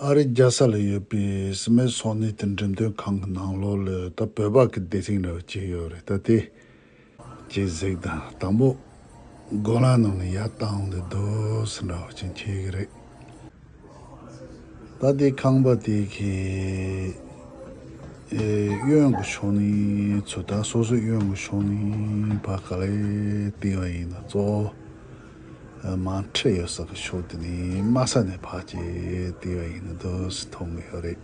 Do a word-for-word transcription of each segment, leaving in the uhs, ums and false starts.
ཨ་རིའི་རྒྱལ་ས་ལ་ཡོད་པའི་སི་མིད་སོ་ནི་ཡན་འགྲེམས་སྟོན་ཁང་གི་ནང་ལོགས་ལ་ད་བོད་པ་གི་སྡེ་ཚན་འདྲ་བོ་ཅིག་ཡོད་རེད། ད་དེ་ཅིག་གཟིགས་དང་། དང་པོ་གོ་ལ་ནང་ལ་ཡར་བཏང་སྟེ་འདུག་སེ་འདྲ་བོ་ཅིག་བྱེད་ཀྱི་རེད། ད་དེ་ཁང་པ་དེ་གི་ཨེ་གཡོན་གྱི་ཕྱོགས་ནས་ཚུར། ད་སོ་སོའི་གཡོན་གྱི་ཕྱོགས་ནས་ཕར་ག་ལེར་བལྟས་པ་ཡིན་ན། གཙོ་བོ་མར་ཁྲིད་ཡོད་ས་གི་ཕྱོགས་དེ་ནས་དམའ་ས་ནས་ཕར་ཅིག་བལྟས་པ་ཡིན་ན་འདུག་སེ་མཐོང་གི་ཡོད་རེད།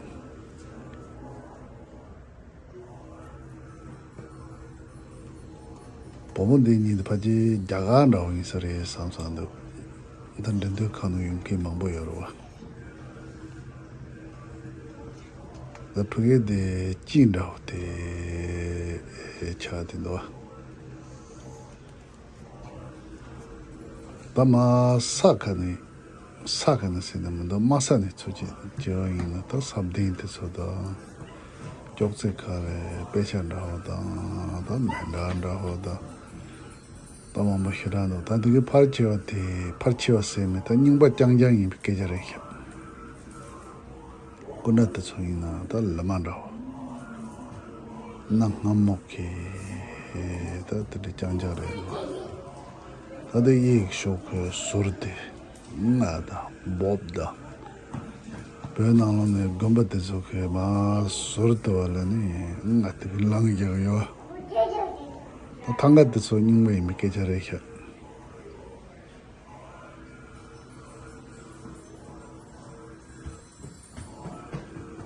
བུ་མོ་འདི་གཉིས་དེ་ཕལ་ཆེར་རྒྱ་གར་འདྲ་བོ་ཡིན་ས་རེད་བསམ་བསམ་འདུག་ད་འགྲེམས་སྟོན་ཁང་ནང་ཡོང་མཁན་མང་པོ་ཡོད་རེད་བ། ད་ཕ་གི་དེ་སྐྱིད་འདྲ་བོ་དེ་ཆགས་བསྡད་འདུག་བ། ད་མར་ས་ཁ་ནས། ས་ཁ་ནས་ཟེར་ན་མི་འདུག་དམའ་ས་ནས་ཚུར་ཅིག་བྱས་པ་ཡིན་ན། ད་ས་གདན་དེ་ཚོ་དང་། ཅོག་ཙེ་ཁ་རེ་དཔེ་ཆ་འདྲ་བོ་དང་། ད་མེ་འདྲ་འདྲ་བོ་དང་། ད་མང་པོ་ཞེ་དྲག་འདུག་ད་འདི་གི་ཕལ་ཆེ་བ་དེ། ཕལ་ཆེ་བ་ཟེར་མི། ད་རྙིང་པ་རྐྱང་རྐྱང་ཡིན་པའི་སྐད་ཆ་རེད་ཤག་སྐུ་འདྲ་དེ་ཚོ་ཡིན་ན་ད་ལི་མ་འདྲ་བོ། གནའ་སྔ་མོ་གི་ད་དེ་འདྲ་རྐྱང་རྐྱང་རེད་འདུག་ད་དེ་གཡས་ཕྱོགས་ཀྱི་ཟུར་དེ་རྔ་དང་འབོབ་དང་། བོད་ནང་ལོགས་ནས་དགོན་པ་དེ་ཚོ་གི་མར་ཟུར་དེ་བ་ལ་ནི་རྔ་དེ་གི་ལངས་རྒྱག་གི་ཡོད། ད་ཐང་ག་དེ་ཚོ་རྙིང་པ་ཡིན་པའི་སྐད་ཆ་རེད་ཤག་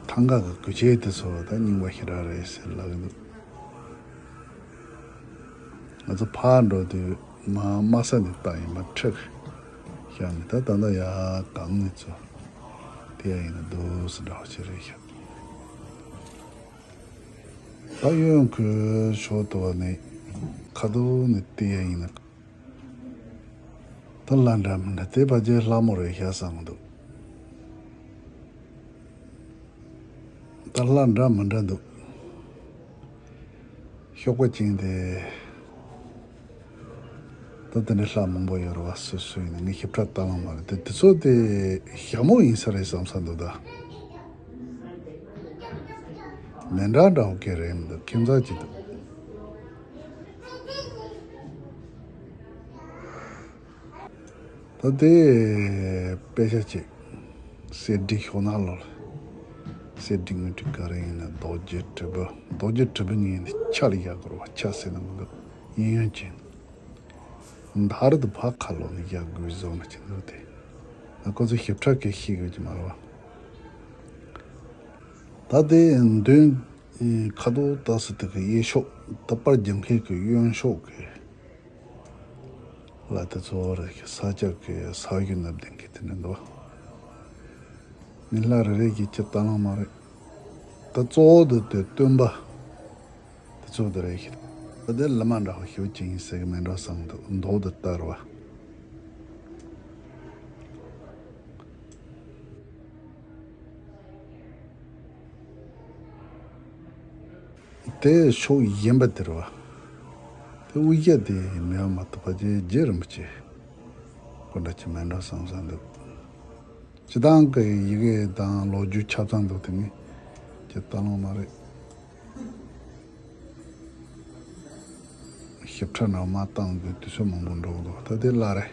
ཐང་ག་གི་སྒོ་ཕྱེ་དེ་ཚོ་ད་རྙིང་པ་ཞེ་དྲག་རེད་ཟེར་ལབ་ཀྱི་འདུག་ང་ཚོ་ཕར་འགྲོ་དུས་མར་དམའ་ས་ནས་བཏང་ཡིན་པ། ཁྲིད་བཞག་ནས། ད་ད་ལྟ་ཡར་སྒང་ནས་ཚུར་བལྟས་ཡ་ཡིན་ན་འདུག་སེ་འདྲ་བོ་ཅིག་རེད་ཤག་ད་གཡོན་གྱི་ཕྱོགས་དེ་བ་ནས་ཁ་ཐུག་ནས་བལྟས་ཡ་ཡིན་ན། ད་ལྷ་འདྲ་མི་འདྲ། དེ་ཕལ་ཆེར་ལྷ་མོ་རེད་ཤག་བསམ་གྱི་འདུག་ད་ལྷ་འདྲ་མི་འདྲ་འདུག་གཤོག་པ་ཅན་དེ། ད་དེ་འདྲའི་ལྷ་མང་པོ་ཡོད་རེད་བ། སུ་སུ་ཡིན་ན་ངས་ཞིབ་ཕྲ་ལྟ་ལོང་མ་རེད། དེ་དེ་ཚོ་དེ་ཞྭ་མོ་ཡིན་ས་རེད་བསམ་བསམ་འདུག་ད་མེ་འདྲ་འདྲ་བོ་གི་རེད་མི་འདུག་ཁྱིམ་ཚང་གཅིག་འདུག་ད་དེ་དཔེ་ཆ་ཅིག་གསེར་བྲིས་ཤོག་ན་ལོ། གསེར་བྲིས་དངུལ་བྲིས་ག་རེ་ཡིན་ན། རྡོ་རྗེ་དྲིལ་བུ། རྡོ་རྗེ་དྲིལ་བུ་ངས་འདི་ཆ་ལ་བཞག་དགོས་རེད་བ། ཆ་ཟེར་ན་མི་འདུག་གཡས་གཡོན་ཅན། མདའ་རུ་དུ་ཕར་ཁ་ལོག་ནས་བཞག་དགོས་བཟོ་ན་ཅི་འདུག་དེ་ཁོ་ཚོ་ཞིབ་ཕྲ་གི་ཤེས་དགོས་ཀྱི་མ་རེད་བ། ད་དེ་མདུན་ཁ་ཐུག་ལྟ་ས་དེ་གི་གཡས་ཕྱོགས། ད་པར་རྒྱག་མཁན་གི་གཡོན་ཕྱོགས་གི་ལྷ་དེ་ཚོ་རེད། ས་སྐྱ་གི་ས་གཞོན་ནུ་ལྡན་གི་དེ་འདྲ་འདུག་ངས་ལྷ་རེ་རེ་གི་ཅི་ལྟ་ལོང་མ་རེད། ད་གཙོ་བོ་དེ་དེ་སྟོན་པ་དེ་ཚོ་དེ་རེད་ཤག་ད་དེ་ལི་མ་འདྲ་བོ་ཞེ་པོ་ཅིག་ཡིན་ཟེར་གི་མེད་འགྲོ་བསམ་འདུག་མདོག་དེ་ལྟར་བ། དེ་ཕྱོགས་གཞན་པ་དེ་རེད་བ། དེ་དབུས་རྒྱ་དེ་མེད་པ་མ་གཏོགས་ཕལ་ཆེར་རྗེ་རིན་པོ་ཆེ་སྐུ་འདྲ་ཅིག་མེད་འགྲོ་བསམ་བསམ་འདུག་སྤྱི་བཏང་གི་ཡི་གེ་དང་ལོ་རྒྱུས་ཆ་ཚང་འདུག་དེ་ངས་ཅི་ལྟ་ལོང་མ་རེད། ཞིབ་ཕྲ་ནང་མ་བཏང་དུས་དུས་ཚོད་མང་པོ་འགྲོ་གི་འདུག་ད་དེ་བླ་རེད།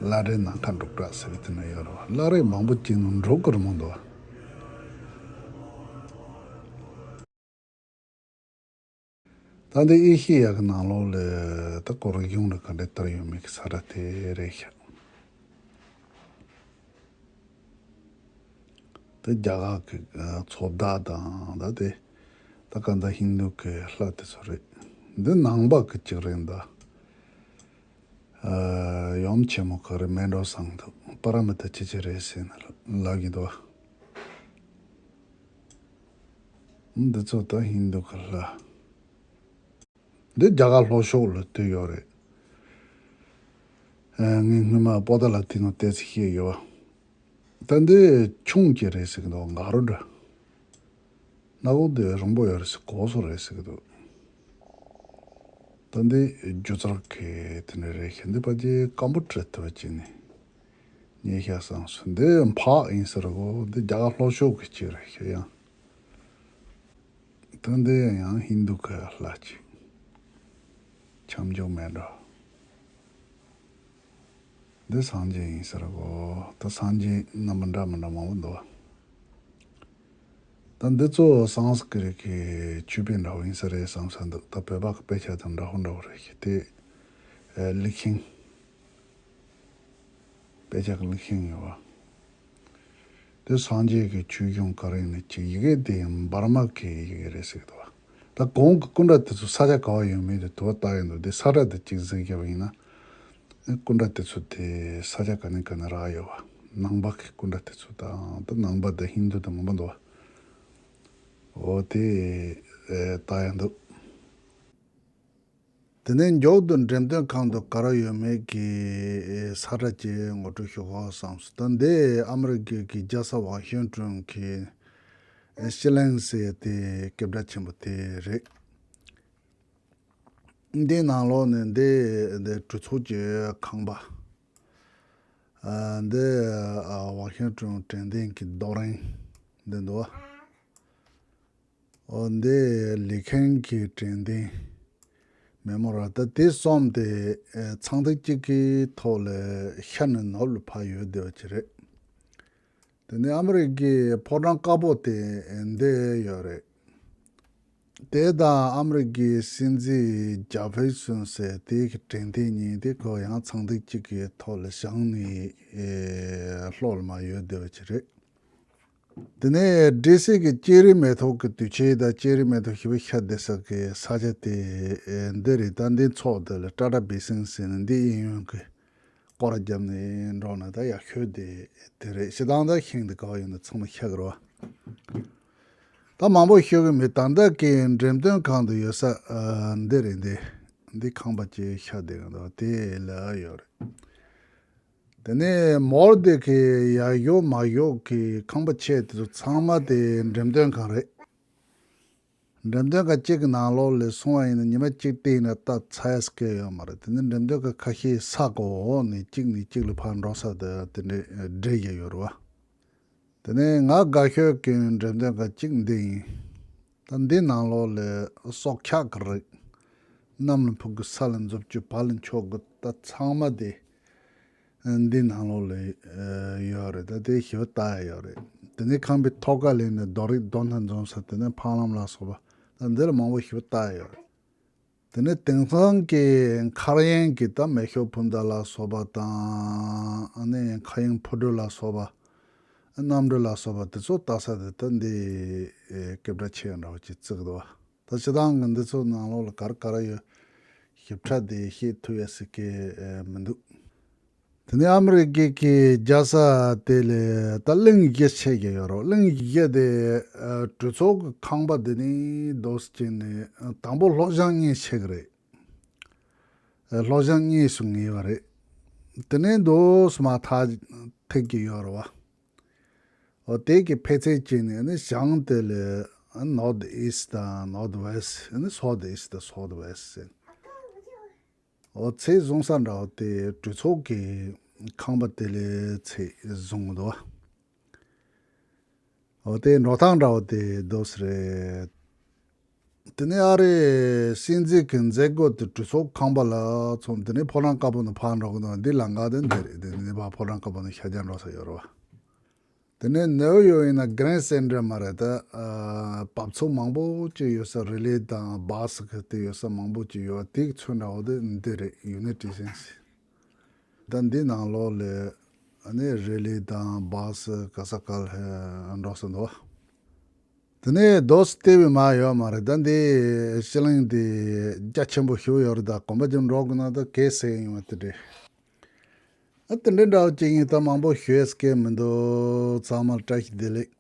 བླ་རེ་ནམ་མཁའ་འབྲུག་གྲགས་ཟེར་གི་དེ་འདྲ་ཡོད་རེད་བ། བླ་རེ་མང་པོ་ཅིག་ནང་འབྲུག་གི་རི་མོ་འདུག་ད་འདི་ཨེ་ཤེ་ཡ་གི་ནང་ལོགས་ལ་ད་ཁོ་རིག་གཞུང་ལ་ག་འདྲ་དར་ཡོད་མེད་ཀྱི་ས་ར་དེ་རེད་ཤག་ད་རྒྱ་གར་གྱི་ཚོ་བདག་དང་། ད་དེ་ད་ག་ད་ཧིན་དུ་གི་ལྷ་དེ་ཚོ་རེད། འདི་ནང་པ་གི་གཅིག་རེད། ད་ཡུམ་ཆེན་མོ་ག་རེ་མེད་འགྲོ་བསམ་འདུག་པ་ར་མི་ཏ་ཅི་ཅི་རེད་ཟེར་ནས་ལབ་ཀྱི་འདུག་འདི་ཚོ་ད་ཧིན་དུ་གི་ལྷ། འདི་རྒྱ་གར་ལྷོ་ཕྱོགས་ལ་དེ་ཡོད་རེད། ངས་སྔོན་མ་པོ་ཏཱ་ལ་དེ་ནང་བལྟས་ཚེ་ཤེས་ཡོད། ད་འདི་ཁྱུང་ཅིག་རེད་ཟེར་གི་འདུག་ང་རོ་འདྲ། སྣ་ཁུག་འདི་རིང་པོ་ཡོད་རེད་ཟེར། གོག་སོ་རེད་ཟེར་གི་འདུག་ད་འདི་སྒྱུ་རྩལ་གི་དེ་འདྲ་རེད་ཤག་འདི་ཕལ་ཆེར་ཀམ་པུ་ཊར་དེ་བ་ཅིག་ནས། ཉེ་ཤ་བསམ་སོང་། འདི་འཕགས་ཡིན་ཟེར་གོ། འདི་རྒྱ་གར་ལྷོ་ཕྱོགས་ཀྱི་ཅིག་རེད་ཤག་ཡང་། ད་འདི་ཡང་ཧིན་དུ་གི་ལྷ་ཅིག་ཁྱབ་འཇུག་མེད་འགྲོ། འདི་སངས་རྒྱས་ཡིན་ཟེར་གོ། ད་སངས་རྒྱས་རྣམ་པ་འདྲ་མི་འདྲ་མང་པོ་འདུག། ད་འདི་ཚོ་སཾ་སྐྲྀཏ་གི་ཆོས་དཔེ་འདྲ་བོ་ཡིན་ས་རེད་བསམ་ས་འདུག། ད་བོད་པ་གི་དཔེ་ཆ་དང་འདྲ་བོ་འདྲ་བོ་རེད་ཤག། དེ་ཨེ་ལེགས་ཤིང་། དཔེ་ཆ་གི་ལེགས་ཤིང་ཡོད་པ། དེ་སངས་རྒྱས་ཀྱི་ཆོས་འབྱུང་ག་རེ་ཡིན་ནི་ཅིག། ཡི་གེ་དེ་ཡང་འབར་མ་གི་ཡི་གེ་རེད་ཟེར་གི་འདུག་བ། ད་གོང་གི་སྐུ་འདྲ་དེ་ཚོ་ས་ཆ་ག་བ་ཡོད་མེད་དེ་དུ་བ་ལྟ་ཡི་འདུག། དེ་ས་ར་དེ་གཅིག་གཟིགས་རྒྱབ་ཡིན་ན། སྐུ་འདྲ་དེ་ཚོ་དེ་ས་ཆ་ག་ནས་ག་ནས་རག་ཡོད་བ། ནང་པ་གི་སྐུ་འདྲ་དེ་ཚོ་དང་ད་ནང་པ་དང་ཧིན་དུ་དང་མང་པོ་འདུག་བ། འོ་དེ་ལྟ་ཡི་འདུག། དེ་ནས་མགྱོགས་དུ་འགྲེམས་སྟོན་ཁང་དུ་ག་རེ་ཡོད་མེད་ཀྱི་ས་ཁྲ་ཅིག་ངོ་སྤྲོད་ཞུ་དགོས་བསམས་སོང་། ད་འདི་ཨ་མི་རི་ཀའི་གི་རྒྱལ་ས་ཝ་ཤིང་ཊོན་གྱི་ཤི་ལིང་ཟེར་དེ་སྐད་གྲགས་ཆེན་པོ་དེ་རེད། འདིའི་ནང་ལོགས་ནས་འདི་འདི་གྲོས་ཚོགས་ཀྱི་ཁང་པ། ཨ་འདི་ཨ་ཝ་ཤིང་ཊོན་དྲན་རྟེན་གྱི་རྡོ་རིང་འདི་འདུག། འོ་འདི་ལི་ཁེན་གྱི་དྲན་རྟེན་མེ་མོ་རལ། ད་དེ་གསུམ་དེ་ཨེ་ཚངས་ཐིག་གཅིག་གི་ཐོག་ལ་ཤར་ནས་ནུབ་ལ་ཕར་ཡོད་བསྡད་པ་ཅིག་རེད། དེ་ནས་ཨ་མི་རི་ཀའི་ཕོ་བྲང་དཀར་པོ་དེ་འདི་ཡོད་རེད། དེ་དང་ཨ་མི་རི་ཀའི་སྲིད་འཛིན་ཇེ་ཕེར་སོན་ཟེར་དེ་གི་དྲན་རྟེན་གཉིས་དེ་ཁོ་ཡང་ཚངས་ཐིག་གཅིག་གི་ཐོག་ལ་བཞེངས་ནས་ཨེ་ལྷོ་ལ་མར་ཡོད་བསྡད་པ་ཅིག་རེད། དེ་ནས་ཌི་སི་གི་ལྕགས་རི་མེ་ཏོག་གི་དུས་ཆེན་དང་ལྕགས་རི་མེ་ཏོག་ཞེ་པོ་ཤར་བསྡད་ས་གི་ས་ཆ་དེ་འདི་རེད། ད་འདི་ཚོགས་དེ་ལ་ཊ་ཊ་བི་སིང་ཟེར་ནས་འདི་གཡས་གཡོན་གྱི་སྐོར་ར་བརྒྱབ་ནས་འགྲོ་ན་ད་ཡག་ཤོས་དེ་དེ་རེད། སྤྱིར་བཏང་ད་ཤིང་དེ་ག་བ་ཡོད་ན་ཚང་མ་ཤར་གི་རེད་བ། ད་མང་པོ་ཤོད་གི་མེད། ད་ལྟ་གི་འགྲེམས་སྟོན་ཁང་དུ་ཡོད་ས་འདི་རེད། འདི་འདི་ཁང་པ་ཅིག་ཤར་བསྡད་གི་འདུག། དེ་ལ་ཡོད་རེད། དེ་ནས་མོར་དེ་གི་ཡར་ཞོག་མར་ཞོག་གི་ཁང་པ་ཆེ་དེ་ཚོ་ཚང་མ་དེ་འགྲེམས་སྟོན་ཁང་རེད། འགྲེམས་སྟོན་ཁང་གཅིག་གི་ནང་ལོགས་ལ་སོང་བ་ཡིན་ན་ཉི་མ་གཅིག་བལྟས་ན་ད་ཚར་ཡ་སྐལ་ཡོད་མ་རེད། དེ་ནས་འགྲེམས་སྟོན་ཁང་ཁ་ཤས་ས་གོ་འོག་ནས་གཅིག་ནས་གཅིག་ལ་ཕར་འགྲོ་ས་དེ་དེ་འདྲས་སྦྲེལ་བཞག་ཡོད་རེད་བ། དེ་ནས་ང་དགའ་ཤོས་ཀྱི་འགྲེམས་སྟོན་ཁང་གཅིག་འདི་ཡིན། ད་འདི་ནང་ལོགས་ལ་སྲོག་ཆགས་ཀྱི་རིགས། གནམ་ལ་འཕུར་གི་ས་ལ་འཛུལ་རྒྱུ་བར་ལ་མཆོང་གི་ད་ཚང་མ་དེ་འདི་ནང་ལོགས་ལ་ཡོད་རེད། ད་དེ་ཞེ་པོ་ལྟ་ཡ་ཡོད་རེད། དེ་ནས་ཁང་པའི་ཐོག་ཁ་ལ་ནི་རྡོ་རིགས་རྡོ་སྣ་འཛོམས་ས། དེ་ནས་འཕགས་ལམ་ལ་སོགས་པ་ད་འདི་ལ་མང་པོ་ཞེ་པོ་ལྟ་ཡ་ཡོད་རེད། དེ་ནས་དེང་སང་གི་མཁར་དབྱིངས་ཀྱི་ད་མེ་ཤོག་འཕུར་མདའ་ལ་སོགས་པ་དང་ཨ་ནི་མཁའ་དབྱིངས་འཕུར་གྲུ་ལ་སོགས་པ། གནམ་གྲུ་ལ་སོགས་པ་དེ་ཚོ་ལྟ་ས་དེ་ད་འདི་ཨེ་སྐད་གྲགས་ཆེ་འདྲ་བོ་ཅིག་བརྩི་གི་འདུག་བ། ད་སྤྱིར་བཏང་གི་འདི་ཚོ་ནང་ལོགས་ལ་ག་རེ་ག་རེ་ཡོད་ཞིབ་ཕྲ་དེ་ཤེས་ཐུབ་ཡ་ཟེར་གི་ཨེ་མི་འདུག། དེ་ནས་ཨ་མི་རི་ཀའི་གི་རྒྱལ་ས་དེ་ལ་ད་གླིང་བཞི་ཕྱེ་གི་ཡོད་རེད། གླིང་བཞི་དེ་ཨ་གྲོས་ཚོགས་ཀྱི་ཁང་པ་དེ་ནི་རྡོ་སྐྱེས་ནས་དང་པོ་ལྷོ་བྱང་གཉིས་ཕྱེ་གི་རེད། ལྷོ་བྱང་གཉིས་སུ་ངེས་པ་རེད། དེ་ནས་མདོ་སུ་མ་ཐག་ཐིག་གི་ཡོད་རེད་བ། འོ་དེ་གི་འཕེལ་ཚད་ཅིག་ནི་ནི་བྱང་དེ་ལ་North East དང་North West ནི་South East དང་South West ཟེར། འོ་ཚད་བཟུང་ས་འདྲ་བོ་དེ་གྲོས་ཚོགས་ཀྱི་ཁང་པ་དེ་ལས་ཚད་བཟུང་གི་འདུག་བ། འོ་དེ་འགྲོ་སྟངས་འདྲ་བོ་དེ་འདུག་སེ་རེད། དེ་ནས་ཨ་རིའི་སྲིད་འཛིན་གྱི་མཛད་སྒོ་དེ་གྲོས་ཚོགས་ཁང་པ་ལ་ཚོགས། དེ་ནས་ཕོ་བྲང་དཀར་པོ་ནས་ཕར་འགྲོ་གི་འདུག། འདི་ལམ་ཁ་དེ་འདི་རེད། དེ་ནས་ཕར་ཕོ་བྲང་དཀར་པོ་ནས་ཤར་རྒྱག་འགྲོ་ས་ཡོད་རེད་བ། དེ་ནས་ནེའུ་ཡོག་ཡིན་ན་Grand Central མ་རེད་ད། ཨ་བབས་ཚུགས་མང་པོ་ཅིག་ཡོད་ས། རི་ལི་དང་བྷ་སི་གི་དེ་ཡོད་ས་མང་པོ་ཅིག་ཡོད་བ། དེའི་ཚོན་འདྲ་བོ་དེ་འདི་རེད། Unity Center། ད་འདི་ནང་ལོགས་ལ་ཨ་ནི་རི་ལི་དང་བྷ་སི་ག་ས་ག་ལ་འགྲོ་ས་འདུག་བ། དེ་ནས་རྡོ་སི་ལྟེ་བའི་མ་ཡོད་མ་རེད། ད་འདི་ཤི་ལིང་འདི་རྒྱ་ཆེན་པོ་ཞིག་ཡོད་རེད། ད་གོམ་པ་རྒྱབ་འགྲོ་དགོས་ན་ད་གས་སེ་ཡིན་བ་དེ་འདྲས། ཨ་དེ་འདྲའི་འདྲ་བོ་ཅིག་ཡིན། ད་མང་པོ་ཞུ་ཡས་སྐད་མི་འདུག། ཚང་མར་བཀྲ་ཤིས་བདེ་ལེགས།